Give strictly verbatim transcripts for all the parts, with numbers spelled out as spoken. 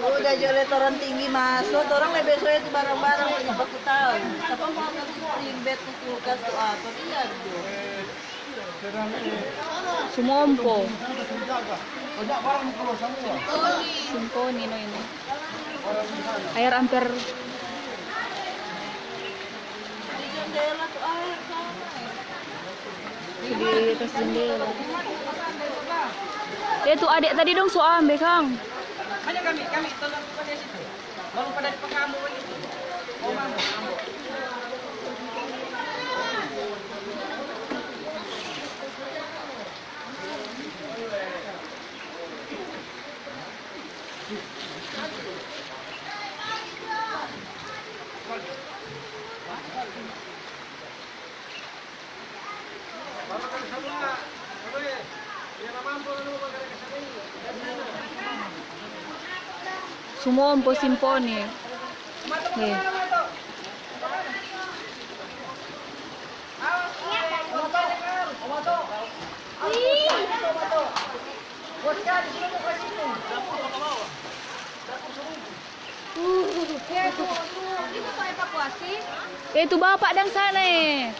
Udah jo le torang tinggi maso, torang lebe soe tu barang-barang, banyak baku tau. Sapa mo angka tu spring bed, tu kulkas, tu apa, biar jo. Sumompo. Simponi no ini. Aer amper. Di atas jendela. Eh, tu adek tadi dong so ambe, kang. Lalu pada di pekamu itu. Oh, mama. Sumompo Simponi. Eh. Eh, tu bapak dang sana, eh.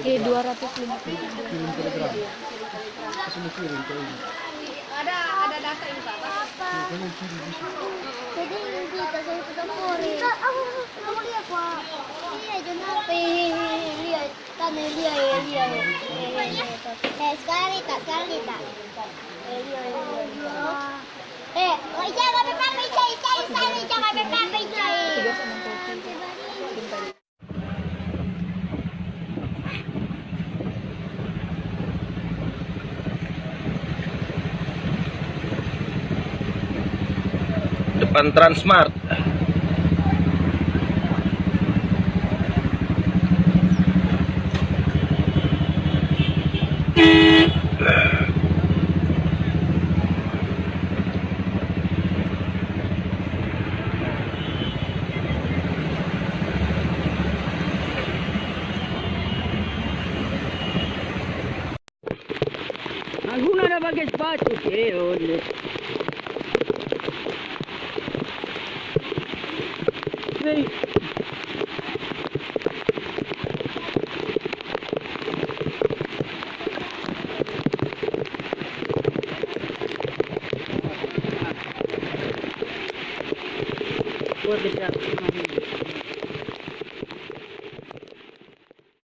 Eh, dua ratus lima puluh. Ada, ada data ini, Pak. Jadi, ini kita, saya kita mau. Kita, ah, kamu lihat, Pak. Iya, jangan. Iya, iya, iya, iya. Tane, lia, eh, lia, eh. Eh, eh, eh, eh, eh, sekali, tak, sekali, tak. Eh, lia, eh, lia, lia. Eh, oh, jangan sampai pakai, cari, cari, cari, jangan sampai pakai, cari. Depan Transmart. Alguna da pake spatu, eh, ole. Ei. Buat dekat.